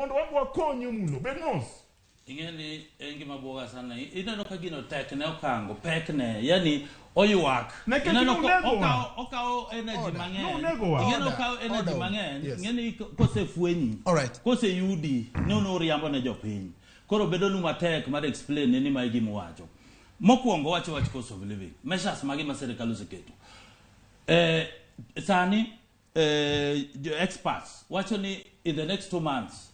Mondo wakonyi Omulo, bed mos. Ing'e ni en gima buoga sana. Ineno ka gino tek ne okango, pek ne, yani oywak. Nikech Ineno ko nunegowa. okawo energy Order. mang'eny. Nunegowa. Ing'e ni Order. okawo energy Order. mang'eny. Yes. Ing'e ni kosefwenyi. All right. Koseyudi, ne unuriambo ne jopiny. Koro bedo nu matek mar explain ne ni mae gima uwacho. Mokwongo wacho wach cost of living. Measures mage ma sirikal oseketo. Sani jo experts wacho ni in the next 2 months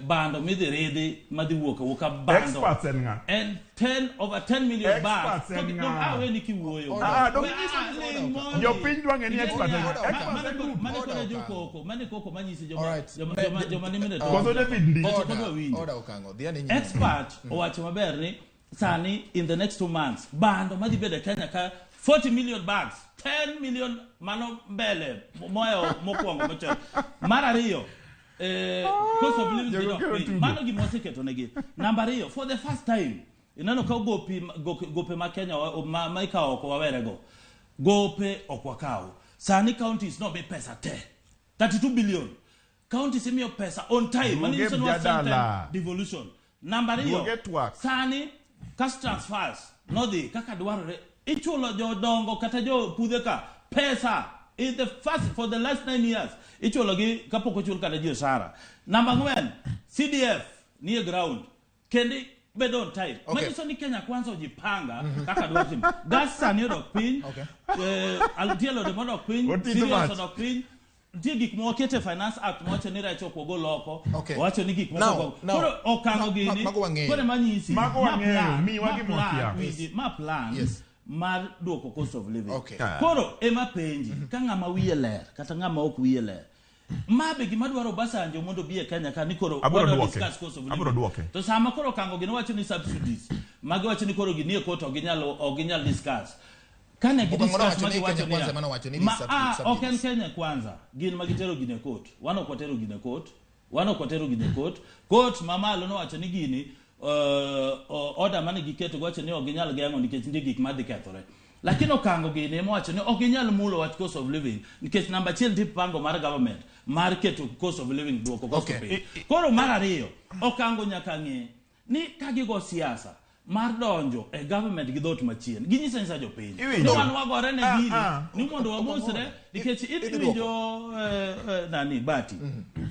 bando midhi ridhi madhi wuok awuoka bando Experts en ng'a? en 10 over 10 million bags. Experts en ng'a? Ah, we ni kiwuoyo. Ah, dong We- inyiso ah, ni- ling mondi. Jopiny dwa ng'e ni Ing'e expert en niya, ng'a. Expert en Ruto. mane Order kore Okang'o. jokoko, mane koko manyisi joma All right. joma ni mine Koso David Ndi. Koso kodwa winjo. Order, Okang'o. Dhi ane nyime. Expert owacho maber ni sani in the next 2 months bando madhi bedo e Kenya ka 40 million bags, 10 million mano mbele moyo mokwongo mochon. Mar ariyo, cost of living dhi Jogo dok kelo piny. tugo. Mano gima oseketo negi. Namba ariyo, for the first time ineno ka gopi gope ma Kenya ma ikawo oko wawerego gope ok wakaw. Sani counties nomi pesa te, 32 billion counties imiyo pesa on time. Mano Duoge nyiso ni wa strengthen mjadala. devolution. Namba ariyo, Duoge twak. sani cash transfers nodhi kaka dwarore, ichulo jodongo kata jo pudhe ka pesa in the first for the last 9 years ichulo gi kapok ochul kata ji osara. Namba ang'wen, CDF nie ground kendo bedo on time. Manyiso ni Kenya Kwanza ojipanga kaka dwaro timo. Gas sani odok piny. Nitie alode modok piny. Otito Cereals mach. odok piny. Nitie gik ma waketo e Finance Act mawacho ni rech ok wagol oko. Okay. Wacho ni gik moko Now, koro okang'o gini. mago wang'eyo. Koro ema nyisi. Mago Ma wang'eyo, miwa ma gima plan, wakia. winji, ma plan mar duoko cost of living. Koro ema penji ka ng'ama wiye ler kata ng'ama ok wiye ler. Ma be gima dwaro Obasanjo mondo obi e Kenya ka ni koro Abiro wadwa duoke. discuss cost of living. Abiro duoke. To sama koro okango gini wacho ni subsidies, magi wacho ni koro gini e court ok ginyal discuss. Kane gi Okang'o discuss nowacho ma ni giwacho Kenya niya, Kwanza ema nowacho ni ma, subsidies. ah, ok en Kenya Kwanza, gin ma gitero gini e court. Wan ok watero gini e court. Wan ok watero gini e court. Court mamalo nowacho ni gini order mane giketo giwacho ni ok ginyal geng'o nikech nitie gik madhi kethore. Lakini okango gini ema wacho ni ok ginyal mulo wach cost of living nikech namba achiel nitie pango mar government mar keto cost of living, duoko cost piny. Koro mar ariyo, okango nyaka ng'e ni ka gigo siasa mar donjo e government gi dhot machien, ginyiso anyisa jopiny Iwinjo? ni wan wagore ne Ah, gini ah. ni mondo wamosre nikech Idhi iwinjo nani bati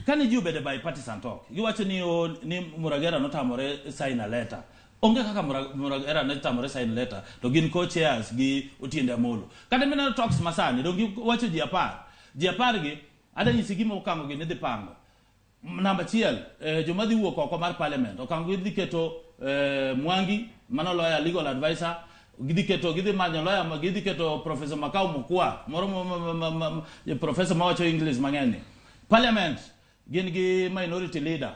kane ji obedo e bipartisan talk giwacho ni o, ni Muragera notamore sign a letter. Onge kaka Muragera ne tamore sign letter to gin co-chairs gi Otiende Amolo. Kata mineno talks masani dong giwacho ji 10, ji 10 gi ada nyisi gima okango gi ni dhi pango. Namba achiel, joma dhi wuok oko mar parliament okango gidhi keto Mwangi mano lawyer, legal advisor, gidhi keto, gidhi manyo lawyer gidhi keto Professor Makau Mokwa moro professor mawacho English mang'eny ni parliament gin gi minority leader,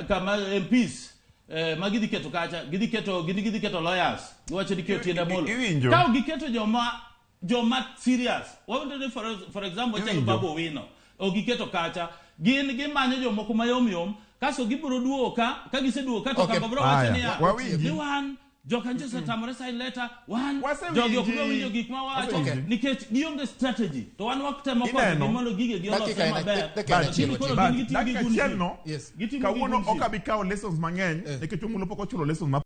kama MPs ma gidhi keto kacha, gidhi keto gin gidhi keto lawyers giwacho ni Otiende Amolo. Iwinjo? Ka ok giketo joma serious wawinjo ni for example chalo Iwinjo? Babu Owino ok giketo kacha, gin gimanyo jomoko mayom yom kaso gibiro duogo ka giseduogo ka to Kango biro wacho Aya, niya wawinji. ni wan jokanyo osetamore sign letter, wan Wasewinji. jogi ok dwa winjo gik ma wawacho Wasewinji. nikech gionge strategy to wan watemo Ineno? konyogi mondo gige gi Dakika olosre en- maber. dakika en Lakini achiel koro otieko. gin But gitiyo gi dakika gunship. achiel no Yes. Gitimo gi kawuono gunship. ok abi kawo lessons mang'eny nikech Omulo pok ochulo lessons ma